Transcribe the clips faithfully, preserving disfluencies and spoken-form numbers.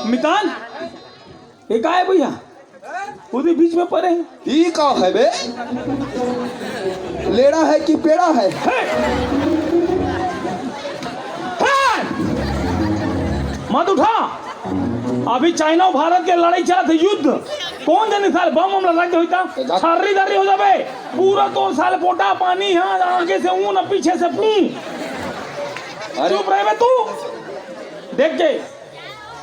मितान, ये का है भैया? उधर बीच में पड़े हैं। ई का है बे? लेड़ा है कि पेड़ा है? हे! हे! मत उठा। अभी चाइना अउ भारत के लड़ाई चलत हे, युद्ध। कोन जनी साले बम वम लगा के होइता? ए, जा। छर्री दर्री हो जाबे। पूरा तोर साले पोटा पानी, हाँ, आगे से ऊन, पीछे से पूं। अरे। चुप रहे बे तू। देख के।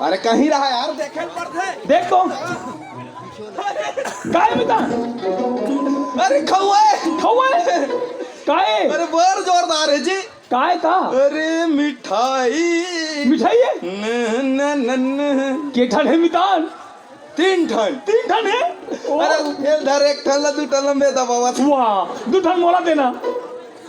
अरे कहीं रहा यार, देखे ल पड़थे। देख तो। काय मितान? अरे खउआ है। खउआ है? काय? अरे बर जोरदार है जी। काय का? अरे मिठाई। मिठाई है? न, न, न, न। के ठन है मितान? तीन ठन। तीन ठन है? ओ। अरे, एल धर एक ठन ला, दू ठन ला मैं दबावत। वाह, दू ठन मोला देना।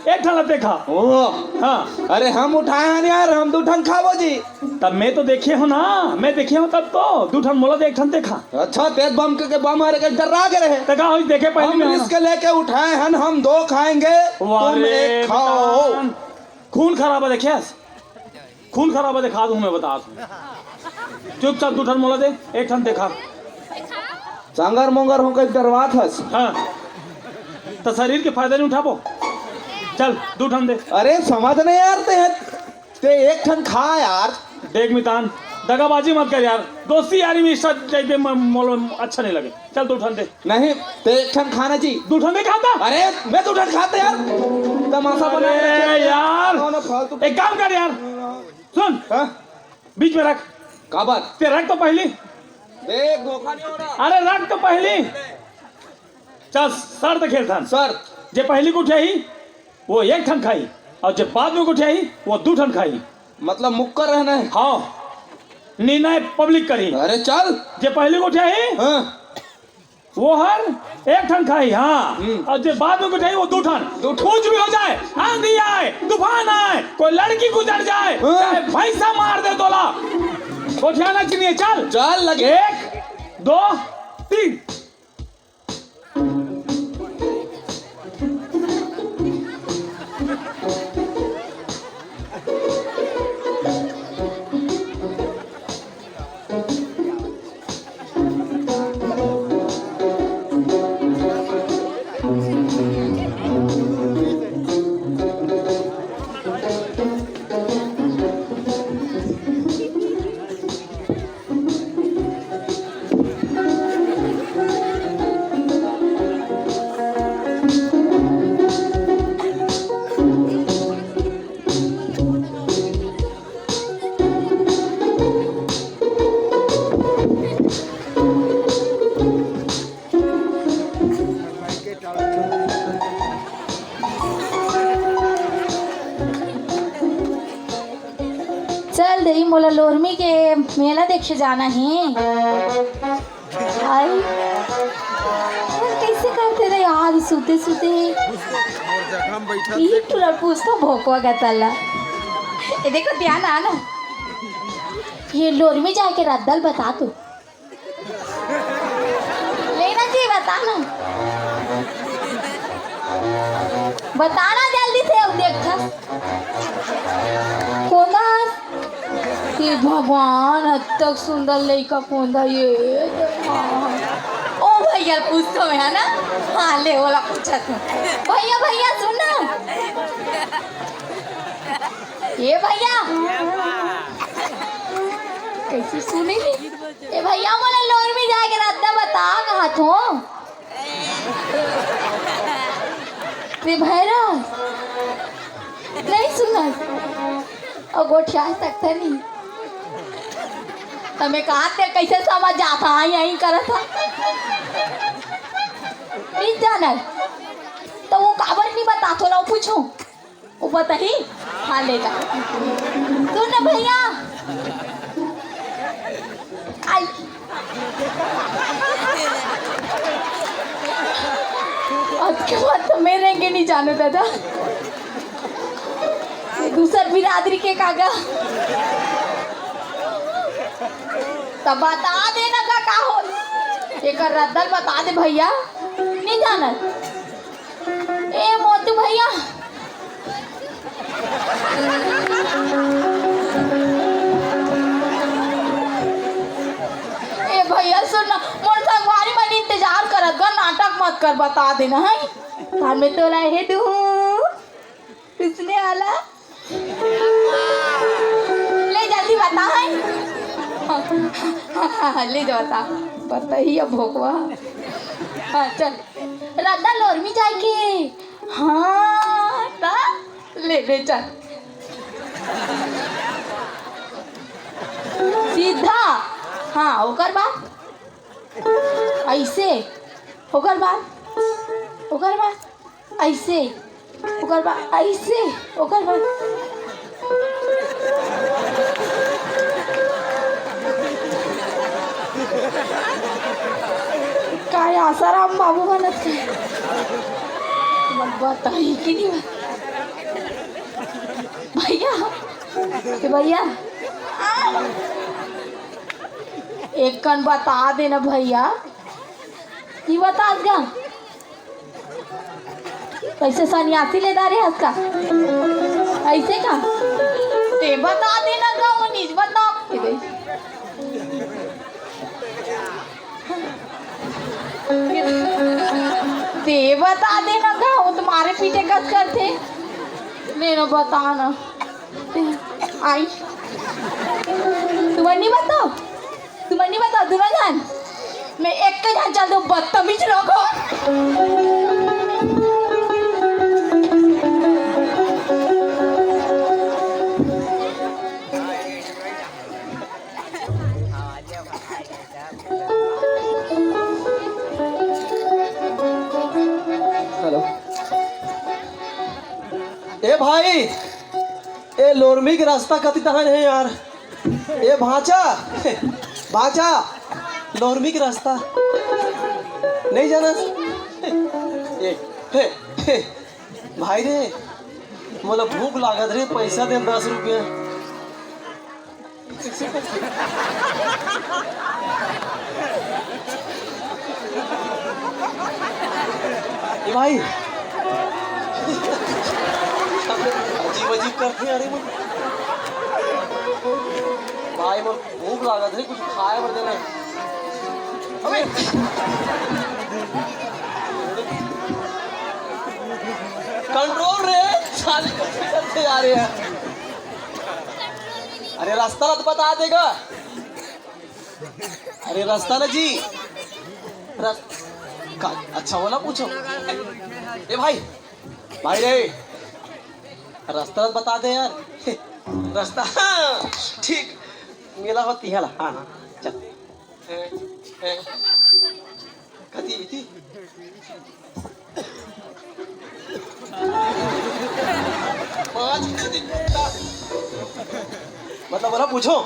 एक ठन ला देखा। ओ। हाँ। अरे, हम उठाए हन यार, हम दू ठन खाबो जी। तब मैं तो देखे हो ना, मैं देखे हो तब तो, दू ठन मोला दे, एक ठन देखा। अच्छा, तेज बम के, के बम मारे के डर्रा गे रहे। त का होइस देखे पहली हम में रिस्क लेके उठाए हन, हम दो खाएंगे, वाह तुम रे एक खाओ। भगवान। खून खराबा देखे हस? खून खराबा देखा दूं मैं, बता दूं। चुपचाप दू ठन मोला दे, एक ठन देखा। चांगर मोंगर हो के डरवात हस। हाँ। त शरीर के फायदा नहीं उठाबो। चल, दू ठन दे। अरे समझ नहीं यार ते, ते एक ठन खा यार। देख मितान, दगाबाजी मत कर यार। दोस्ती यारी में इस टाइप के म-, मोल अच्छा नहीं लगे। चल दू ठन दे। नहीं, ते एक ठन खाना जी। दू ठन नहीं खाता? अरे, मैं दू ठन खाता यार। तमाशा बना अरे रखे हैं। यार। कौन है फालतू? एक काम कर यार। सुन। हाँ? बीच में रख। का बात? ते रख तो पहली। देख, धोखा नहीं हो रहा। अरे रख तो पहली। चल, शर्त खेलथन। शर्त? जे पहली गोठियाही, वो एक ठन खाही, अउ जे बाद में गोठियाही, वो दू ठन खाही। मतलब मुक्कर रहना है? हाँ, निर्णय पब्लिक करही। अरे चल। जे पहली गोठियाही, हाँ। वो हर एक ठन खाही, हाँ। हम्म। अउ जे बाद में गोठियाही, वो दू ठन। दू ठन। कुछ भी हो जाए, आंधी आए, तूफान आए, कोई लड़की गुजर जाए, हाँ। चाहे भैंसा मार दे तोला, गोठियाना चाहिए। चल। चल लगे। एक, दो, तीन। चल दई, मोला लोरमी के मेला देखे जाना हे। आई, कैसे करते रे यार, सुते सुते। ये टुरा पूछता भोकवा गतला। ये देखो, ध्यान आना। ये लोरमी जाके रद्दल बता तू। लेना चाहिए, बताना। बताना जल्दी से, अब देखा। कोंदा? हे भगवान, अतक सुंदर लइका कोंदा ये। ओ भैया, पूछो है ना? हाँ, ले, ओला पूछा तू। भैया, भैया, सुन ना। ए भैया, कैसे सुने? ए भैया, मोला लोरमी जाए के रद्दा बता, कहा थो। रे भैरा, नहीं सुना। अउ गोठिया तक थे नहीं। तमे कहा ते कैसे समझ जाता है, यही करत था। नहीं जाना। तो वो काबर नहीं बता, थोड़ा पूछो। वो बताही? हाँ, ले जा। सुन ना भैया। आई। आज के बाद तो मैं रेंगे नहीं जानू दादा। दूसर बिरादरी के कागा। तब बता देना का, का हो। एकर रद्दल बता दे भैया। नहीं जानत। ए मोती भैया, कर बता देना है, तार में तोला हे दू। किसने आला? ले जल्दी बता है। हाँ, हाँ, हाँ, हाँ, ले जा बता। पता ही है भोकवा। हाँ, चल। रद्दा लोरमी जाए के। हाँ, ता ले, ले चल। सीधा। हाँ, ओकर बाद ऐसे। ओकर बाद, ओकर बाद ऐसे। ओकर बाद ऐसे। ओकर बाद काय आसाराम बाबू बनत के? बताई कि नहीं? भैया, ए भैया, एक कन बता देना भैया। ये बता गा। कैसे सन्यासी ले डारे हस का? ऐसे का? ते बता देना गा, वो निज बता। ते बता देना गा, वो तुम्हारे पीछे कस करते। नहीं ना, बता ना। आई। तुम्हारे नहीं बताओ? तुम्हारे नहीं बताओ, दूनों झन? मैं एक झन चल दो, बदतमीज लोग हो। हेलो। ए भाई, ए लोरमी के रास्ता कति तहन हे यार? ए भांचा, भांचा, लोरमी के रास्ता नहीं जाना? ए, हे, हे, भाई रे, मोला भूख लागत रे, पैसा दे दस रुपया। ए भाई, अजीब अजीब करथे यार ये मन। भाई, मोर भूख लागत हे, कुछ खाए बर देना। अबे, कंट्रोल रे, साले कैसे करथे यार ये। अरे, रास्ता ला तो बता देगा। अरे, रास्ता ना जी। रस-, का, अच्छा वाला पूछो। ए भाई, भाई रे, रास्ता बता दे यार। रास्ता, हाँ, ठीक। मेला होती है ला, हाँ, हाँ, चल। ए, ए, कति, इति? पाँच मिनट दिन करता। मतलब, बोला, पूछो।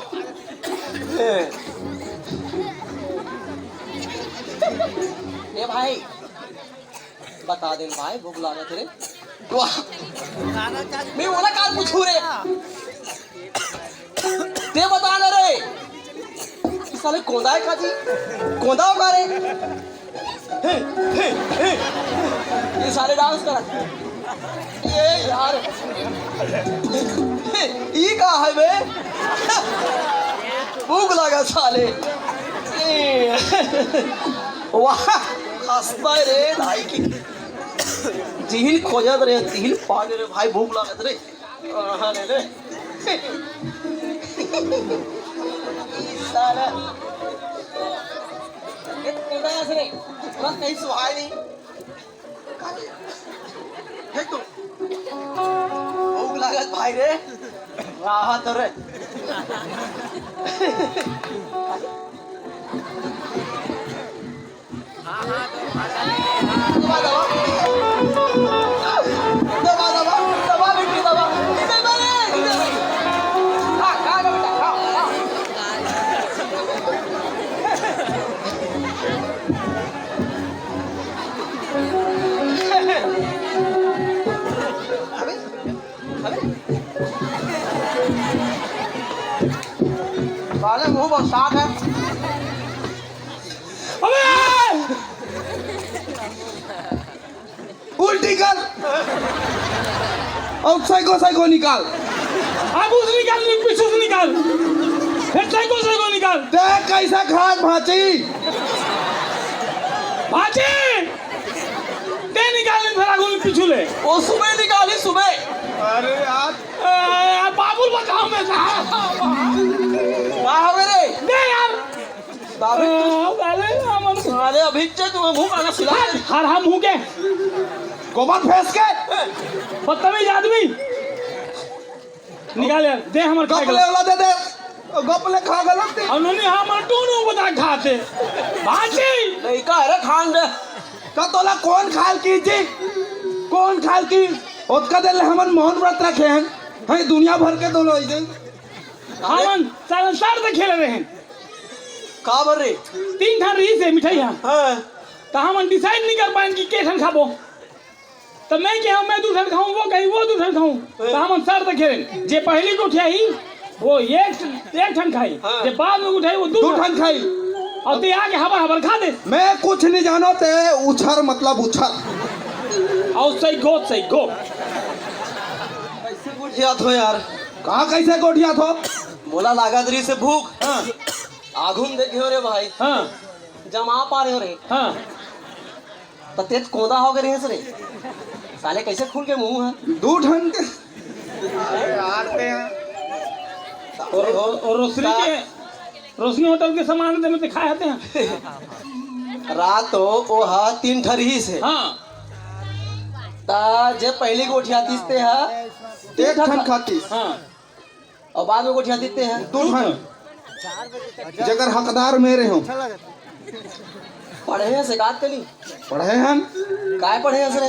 ए भाई, बता दे भाई, भूख लागत रे। वाह। मैं बोला, काल पूछू रे। ते बता ना रे। साले कोंदा है का जी? कोंदा होगा रे। हे, हे, हे। ये साले डांस करा। ये यार। हे, ई का है बे? भूख लगा साले। ए, वाह, हंसता है रे भाई की। जिहिल खोजत रे, तिहिल पागे रे भाई, भूख लागत रे। हाँ, ले ले। साला। ये तो कोंदा है रे। तुरंत कहीं सुहाय नहीं। फेंक दो। भूख लागत भाई रे। राहत रे। दबा, दबा। दबा, दबा। दबा, बेटी, दबा। इधर बने, इधर बने। खा, खा, बेटा, खा, खा। अबे, अबे। साले मुंह बरसात है। अबे! उल्टी कर। अउ सइको सइको निकाल। आगू से निकाल, नहीं पीछू से निकाल। फिर सइको सइको निकाल। देख कैसा खात भांची। भांची! निकाल ले, फेर आगू में पीछू ले। ओ सुबह निकाली, सुबह। अरे यार। ए, बाबुल बताओ मैं कहा। का हो गे रे? दे यार। बाबू, ए, साले, हमन साले अभी से तुम्हें मुंह काला सिला दे। हर हम मुंह के। गोबर फेंस के। बदतमीज आदमी। निकाल यार, दे हमर गप खाए ले वाला। वाला दे दे। गप ले खा गलत। अउ नोनी हमर टूनू बता खाते। भाजी। नहीं का रे खान दे। का तोला कोन खाल की जी? कोन खाल की? ओतका देर ले हमन मौन व्रत रखे हन। हैं, दुनिया भर के तो लोग हैं। हमन साला शर्त खेले रहे हन। का बर रे? तीन ठन रहिस हे मिठाई हा। हाँ। त हमन decide नहीं कर पाएन कि के ठन खाबो। त मैं कहे हंव, मैं दू ठन खाहूं, वो कही, वो दू ठन खाहूं। हाँ। त हमन शर्त खेलेन, जे पहली गोठियाही, वो एक, एक ठन खाही, हाँ। जे बाद में गोठियाही, वो दू दू ठन। ठन खाही। अउ ते आके हबर हबर खा दे। मैं कुछ नहीं जानो, ते उछर मतलब उछर। अउ सही गो, सही गो। कैसे गोठियात हो यार? कहाँ कैसे गोठियात हो? मोला लागत रहिस हे भूख। हाँ। आघू में देखे हंव रे भाई। हाँ। जमा पा रहे हो रे। हाँ। त तेज कोंदा हो गे रहिस रे। साले कैसे खुल के मुंह हे? दू ठन के। अरे यार, ते हैं। अउ, अउ, अउ रोशनी का के, रोशनी होटल के सामान दे में ते खाए हते हैं। रात हो, ओ हा तीन ठन रहिस हे। हाँ। त जे पहली गोठियातिस ते हा, एक ठन खातिस। हाँ। अउ बाद में गोठियातिस ते हा। दू ठन। जेकर हकदार मैं रहे हंव। पढ़े हस का ते नहीं? पढ़े हन। काय पढ़े हस रे?